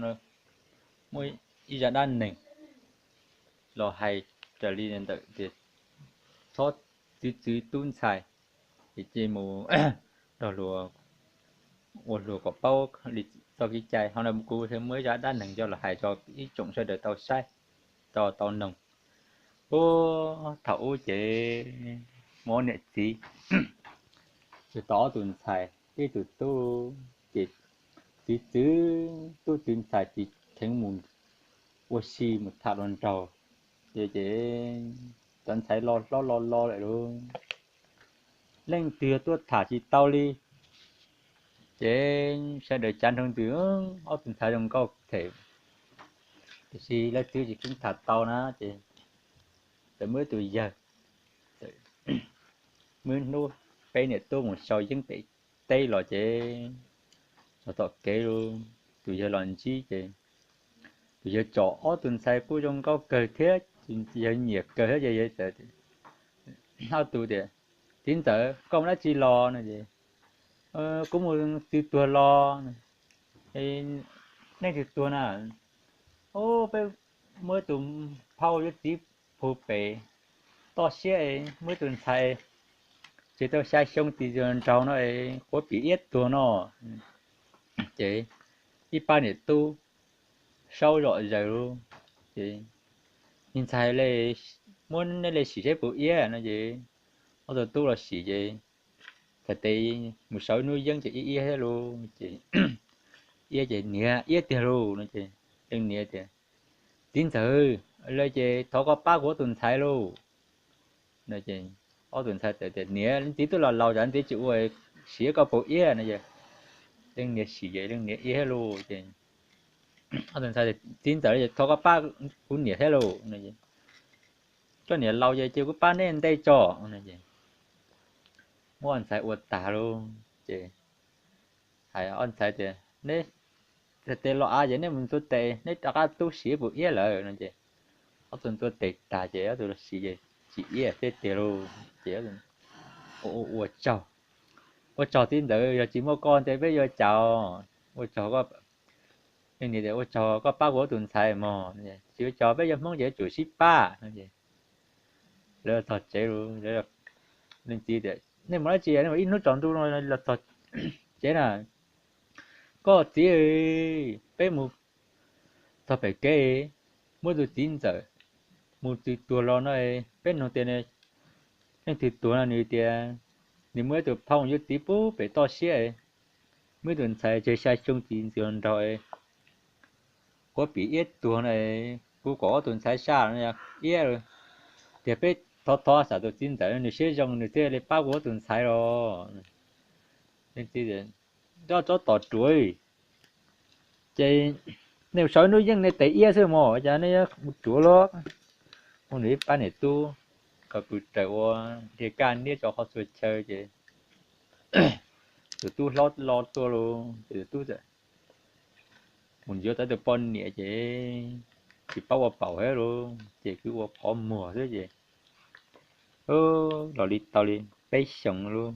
no muaj ib zaj dab neeg los hais raws li ntawm tias txhob txwv txwv tub ntxhais, ces cia mus nrog luag ua luag kom paub li txoj kev cai. Ho no kuv muaj ib zaj dab neeg coj los hais rau ib tsoom sawv daws tau saib, tau tau noog. Ub, thaum ub ces muaj niam txiv txawm tau ob tug ntxhais thiab ib tug tub, ces txwv txwv tub txwv ntxhais tsis kheev mus ua si mus tham hluas nraug. Ces, ces cov ntxhais los hlob los los lawm lauj, leej twg tuaj tham tsis tau li. Ces sawv daws cav nroo ntws, ob tug ntxhais zoo nkauj them, tiam sis leej twg tsis kheev tham tau na, ces txawm muaj ib tug yawg, muaj ib hnub peb niam tub mus sau yeeb pem teb los ces txog tom kev, tus yawg los ntsib ces tus yawg tsom ob tug ntxhais kuj zoo nkauj kawg thiab, yawg nyiam kawg thiab ces yawg txawm hais tus tias, Txiv ntxawm, koj mus dab tsi los? No ces, Kuv mus txwv tuag los. Nej twg tuag na? Ub, peb muaj ib tug phauj yuav txiv pug pem toj siab, muaj ib tug ntxhais tsis tau xya xyoo txiv nraug no, quav pim iab tuag no. Ces ib pab niam tub saub zom zaws lauj, ces, Niag ntxhais, muab nej li sim seb puas iab no ces ob tug tub los sim ces txhais tes mus sau ib hnub yeeb ces iab iab thiab lauj. Ces iab ces niam, iab tiag lauj no ces leej niam tias, Txiv ntxawm, lawm ces thov koj pab kuv ob tug ntxhais lauj. No ces ob tug ntxhais txawm tias, Niam, leej txiv twb los laus, leej txiv tsis ua, sim koj puas iab no es leej niam sim ces leej niam iab thiab lauj. Ces ob tug ntxhais, Txiv ntxawm, thov koj pab kuv niam thiab lauj. Koj niam laus ces cia kuv pab neb ntej tso. Muab ob ntxhais ua tag lauj ces hais ob ntxhais tias, Neb txhais tes los av ces neb mus ntxuav tes, neb rov qab tub sim puas iab lawm no ces ob tug ntxuav tes tag ces ob tug los sim ces tsis iab thiab tiag lauj. Ces ua tsaug, ua tsaug txiv ntxawm, yog tsis muaj koj ntes peb yuav cas. Ua tsaug, ua tsaug koj pab kuv ob tug ntxhais mog, tsis ua cas, peb yog Hmoob ces yuav tsum sib pab. Lawv txog tsev, leej txiv tias, Nej mus dab tsi, nej mus ib hnub tsaus ntuj no los txog tsev na? Koj txiv, peb mus txog pem kev, muaj tus txiv ntxawm mus txwv tuag los no, peb nug tias leej twg tuag no, nws tias nws muaj ib tug phauj yuav txiv pub pem toj siab, muaj ib tug ntxhais tsawg xya xyoo txiv ntxwv nraug, quav pim iab tuag no, kuv kom ob tug ntxhais saj no iab, tias peb thov thov xam tus txiv ntxawm nws siab zoo nws thiaj li pab kuv ob tug ntxhais los. Leej txiv, Tsob tsob tom ruam, ces nej sau ib hnub yeeb nej tes iab xwb mog, cas nej yuav mus ruam los? Muab nws ib pab niam tub kom pw raws ua dhia kaj niab rau qhov txhua chaw ces tus tub hlob los tuaj lauj, ces tus tub mus yuav tau tus poj niam ces tsis paub ua paum thiab lauj, ces kuj ua qhov muag xwb ces los li tau li peb xyoos lauj,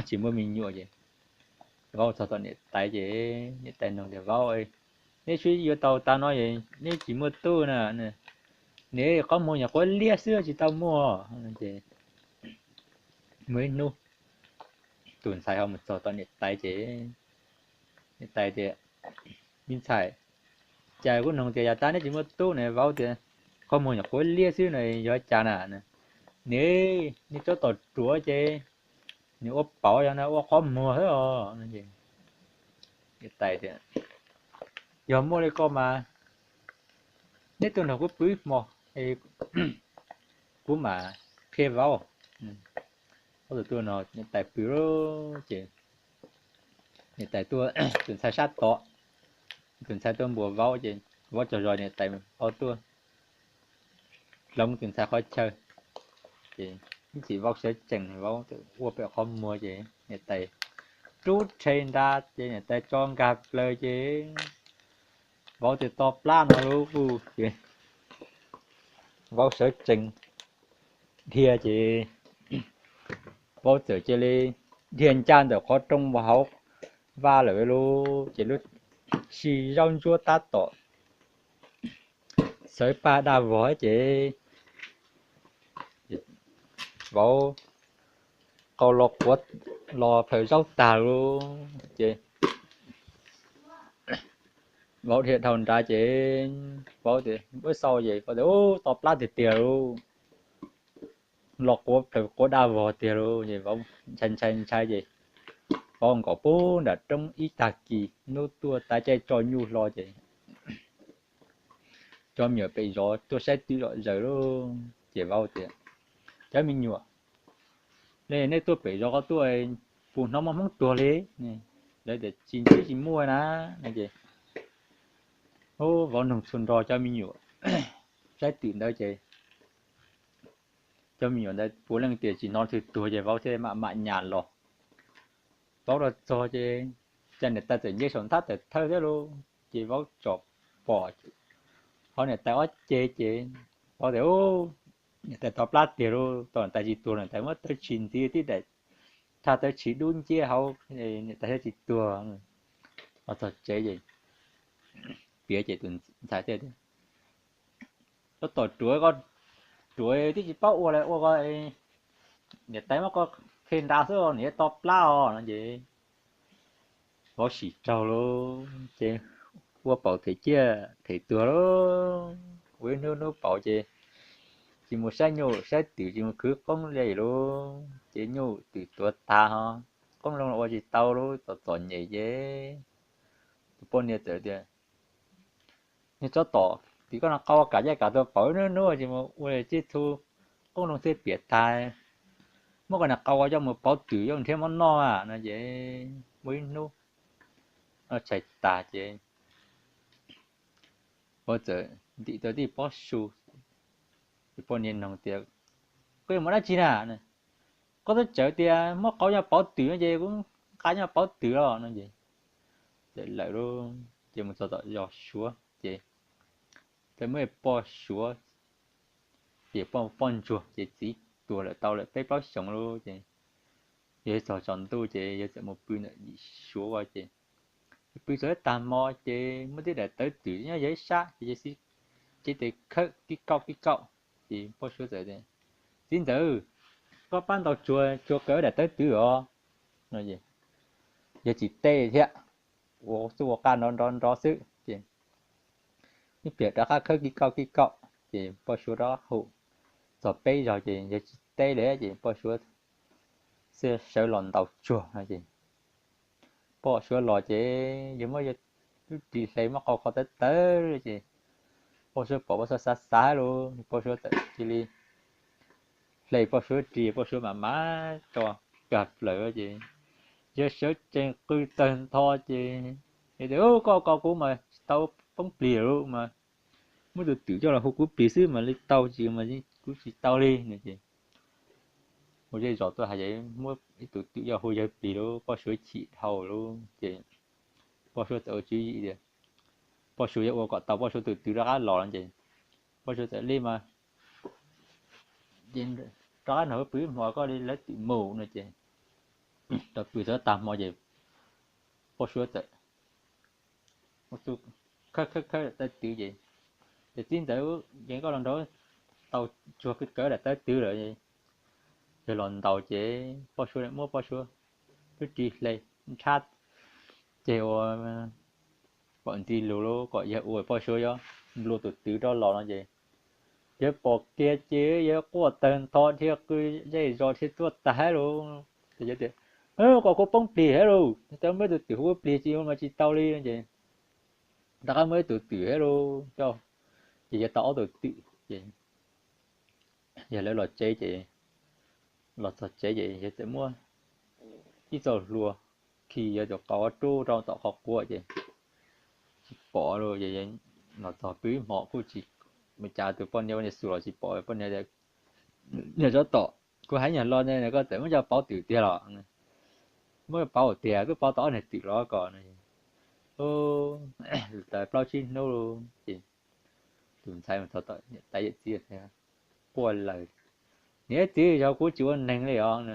tsis muaj me nyuam ces vauv txog tom niam tais ces niam tais nug tias, Vauv, neb sib yuav tau tas no es neb tsis muaj tub na? Niam, qhov muag nyuam qhuav liab xwb tsis tau muaj. Ces muaj ib hnub tus ntxhais ho mus txog tom niam tais ces niam tais tias, Me ntxhais, cas kuv nug tias yav tas neb tsis muaj tub ne, vauv tias qhov muag nyuam qhuav liab xwb no yog cas na? Niam, nws tsob tom ruam ces nws ua paum yog na ua qhov muag xwb os. Niam tais tias, Yog muaj li ko mas neb tuaj nrog kuv pw ib hmo, kuv mam qhia vauv. Ob tug tuaj nrog niam tais pw lauj ces niam tais tuaj, tus ntxhais sab tod, tus ntxhais tuaj npuas vauv ces vauv tsaug zog niam tais ho tuaj hloov tus ntxhais qhov chaw ces ib chim vauv sawv tsees, vauv ua pem qhov muag ces niam tais rub rhe nra ces niam tais tso nkag plaws ces vauv tias to plab no lauj ces vauv sawv tsees dhia ces vauv txawm cia li dhia ncaj ntawm qhov rooj mus hauv vaj lawm lauj. Ces lub si zaub ntsuab tab tom xawv paj daj vog ces vauv qau los quav, los plhaws zaub tag lawm ces vauv dhia dhau nrad ces vauv tias, vauv xauj ces vauv tias, Ub, to plab tiag tiag lauj, los quav plhaws quav daj vog tiag lauj. Ces vauv ntshai ntshai ntshai ces vauv nkaum puag nram roob ib tag kis, hnub tuaj tav caij tso nyuj hlo ces cov me nyuam pem zos tuaj saib twm zom zaws lauj. Ces vauv tias, Cov me nyuam, nej tuaj pem zos ko tuaj puas hnov muaj hmoob tuag li? Lawv tias, Tsis ntxim tsis muaj na. Ces vauv noog txhua nrho cov me nyuam saib twm ntawd ces cov me nyuam ntawd puav leej tias tsis hnov leej twg tuag ces vauv thiaj mam mam nyas los. Vauv los txog ces cas niam tais txawm nce saum nthab tawm thawj thiab lauj. Ces vauv tsom pom hauv niam tais ob ceg ces vauv tias, Niam tais to plab tiag lauj, tau niam tais tsis tuag, niam tais muab tawb tshis ntxiv tib daim thaj tawb tshis dub nciab hauv, niam tais thiaj tsis tuag. Los txog tsev ces piav ces tus ntxhais thiaj tias, Tab tom ruam ko, ruam twb tsis paub ua li ua ko, niam tais muab ko qhia nra xwb niam to plab os no ces vauv sim raug lauj ces ua paus them ciaj them tuag lauj. Ua ib hnub hnub paus ces tsis mus saib nyuj saib twm, tsis mus khwv qoob li lauj, ces nyuj twm tuav tas ho qoob loo ua tsis tau lauj, txom txom nyem ces tus poj niam txawm tias, Niag tsov tom, tim koj no qau kam caij kam tuag paus ib hnub hnub tsis mus ua li txhua, qoob loo thiaj piam tas, muab koj niag qau coj mus pauv twm coj nrhiav mov noj no ces muaj ib hnub tshais tas ces vauv txawm ntim tau tij pob su. Ces poj niam noog tias, Koj yuav mus dab tsi na? Koj twb txawm tias muab qau coj pauv twm no ces kuv nqa coj pauv twm los no ces txawm lawm lauj. Ces mus txog tom zos Suav ces txawm muaj poj Suav, ces poj ntsuag ces txiv tuag lawm tau lawm peb plaub xyoos lauj ces yawg txog tsaus ntuj ces yawg txawm mus pw ntawm yim Suav ua ces pw txog ib tag hmo ces muaj tib daim tawv twm nyob yawg ib sab ces yawg txiv cev tes khawb kib kauj kib kauj. Ces poj Suav txawm tias, Txiv ntxawm, koj pab ntaus tsuag tsuag kaw daim tawv twm os no. Yawg tsis teb thiab, ua txuj ua qaj nrov nrov nrov xwb ces ib pliag rov qab khawb kib kauj kib kauj ces poj Suav rov qab hu txog peb zaug ces yawg tsis teb li ces poj Suav thiaj sawv los ntaus tsuag no ces poj Suav los ces yawg muab yawg lub ris hle muab qau kho tawv tawv ces poj Suav pom poj Suav xav xav lauj, poj Suav txawm cia li hle poj Suav ris, poj Suav mam mam tso kag plaws ces yawg sawv tsees qw tawg ntho ces, Koj kho kuv mas tsis tau poob plig lawm mas, muab tus twm coj los hu kuv plig xwb mas li tau, tsis mas kuv tsis tau li no ces ua zej zos tuaj hais tias muab ib tus twm coj hu yawg plig lauj, poj Suav chim dhau lauj ces poj Suav txawm ua tswv yim tias poj Suav yuav ua kom tau poj Suav tus twm rov qab los no ces poj Suav txawm li mas ces rov qab nrog pw ib hmo koj li lawv twm mus no ces rov pw txog tag hmo ces poj Suav txawm khawb khawb khawb daim tawv twm ces, Ces txiv ntxawm, ces koj los nraud tau tsuag kaw daim tawv twm lawm. Yawg los ntaus ces poj Suav muab poj Suav lub ris hle ntshab ces ua pom ntxi lus lauj, kom yawg ua poj Suav yuav nplua tus twm rov los no ces yawg pom kiag ces yawg quaj tawg ntho dhia qw zej zos thiaj tuaj tag lauj. Ces yawg tias, Kom kuv poob plig thiab lauj, tau muab tus twm hu plig tsis mas tsis tau li no ces rov qab muab ib tus twm thiab lauj coj, ces yawg tau ob tus twm ces yawg lawv los tsev ces los txog tsev ces yawg txawm muab ib txoj hlua khi yawg tus qau rub rau tom qhov quav ces tsis pom lauj. Ces los txog pw ib hmo kuj tsis mus cas, tus poj niam ua niam xus los tsis pom. Poj niam tias, Niag tsov tom, kuv hais nyuag lo ne koj txawm muab coj pauv twm tiag los? Muab pauv tiag, twb pauv tau ob niag twm los ko no. Tau plaub tsib hnub lauj ces tus ntxhais mus txog tom niam tais yawm txiv quaj laws, Niam txiv, yog kuv tsis ua neeg li os.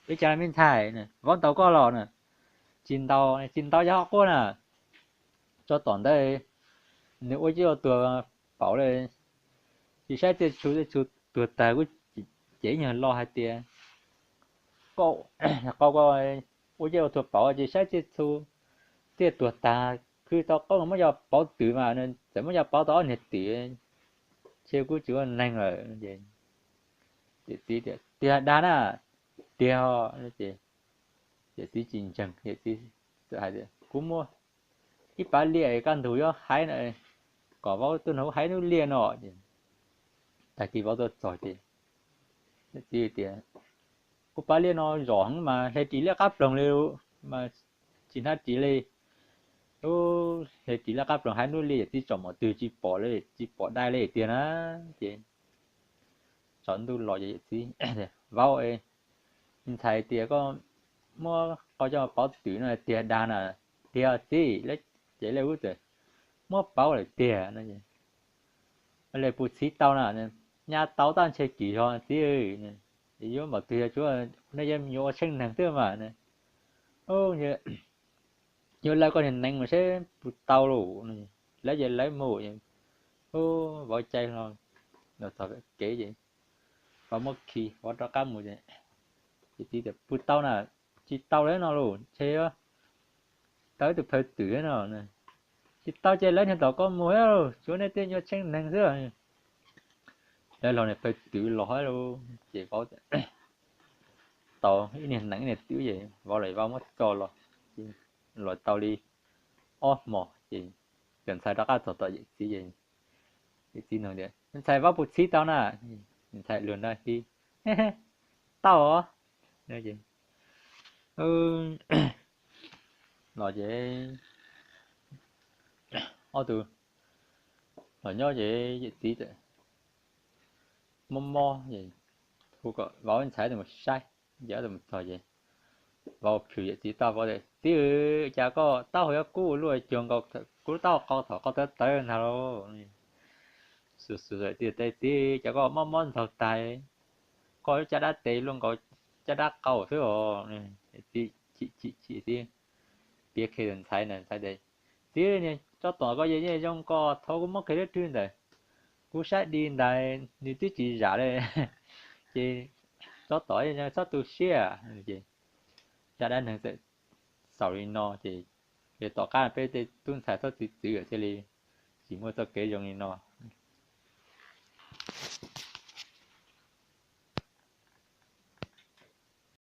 Ua cas me ntxhais, vauv ntaus koj los na? Tsis ntaus, tsis ntaus yog quaj na. tsob tom ntawd nws ua ciaj ua tuag pauv li, tsis saib tiaj txhu, tiaj txhu tuag tag kuj cev ib nyuag lo hais tias, Qauj, qauj, ua ciaj ua tuag pauv tsis saib tiaj txhu, tiaj tuag tag khwv tau qauj muab yog pauv twm mas, txawm muab yog pauv tau ob niag twm, ntshe kuj tsis ua neeg lawm. Yawm txiv tias, Tiag dag na? Tiag. Yawm txiv tsis ntseeg, yawm txiv txawm hais tias, Kuv muaj ib pab liaj kaj ntug yuav haib no, kom vauv tuaj nrog kuv haib lub liaj no. Tag kis vauv tuaj txog ces yawm txiv tias, Kuv pab liaj no zom heev mas hle ris liab qab ploog li mas tsis hnab ris li. Hle ris liab qab ploog haib lub liaj, yawm txiv tsom mom twg tsis pom li, tsis pom dai li tiag na. Ces tsaus ntuj los ces yawm txiv, Vauv, ntxhais tias koj muab qauj coj pauv twm no tiag dag na? Tiag txiv. Ces lawv ub txawm muab pauv lawm tiag no. Li puas txhiv tau na? Nyaj tau tab ntshe kim zog txiv, yuav npaum twg yuav tsuav, nej yuav ua tsheej neeg xwb mas. Yuav lawv koj niag nees mas seb puas tau lauj. Lawv ces lawv mus, vauv cai hlo los txog kev ces vauv muab khi, vauv rov qab mus ces, ces txiv tias, Puas tau na? Tsis tau li no lauj, ntshe tau ib tug phaw twm no. Tsis tau ces lawv niag tom koj mus, tsuav nej tej nyuag tsheej neeg xwb. Lawv los niag phaw twm los hab lauj, ces vauv tau ib niag nees ib niag twm ces vauv los vauv muab tso los, los tau li ob hmos ces yawm ntxhais rov qab txog tom yawm txiv ces yawm txiv nug tias, Ntxhais, vauv puas txhiv tau na? Ntxhais luag nrab hib, Tau os. Los ces ob tug los nyob ces yawm txiv mob mob es hu kom vauv ntxhais tus mus saib. Ces ob tug mus txog ces vauv plhws yawm txiv taub, Vauv tias, Txiv, cas koj taub hau yuav kub ua luaj cuag nkaus kuv lub taub hau qau thaum qau tawv tawv ntag lauj. Xus xus tias, Txiv, cas koj mob mob ntxaug tag, koj lub caj dab tes luaj nkaus caj dab qau xwb os. Txiv chim chim chim txiv, piav qhia tus ntxhais na, ntxhais tias, Txiv, niag tsob tom koj yeej zoo koj, thaum kuv muab qhia lub rwg ntawd, kuv saib di ntag nws twb tsis zam li. Ces tsob tom txhob tu siab. Ces zaj dab neeg txawm xaus li no ces, tom qab peb tej tub ntxhais txhob txwv txwv thiaj li tsis muaj txoj kev zoo li no.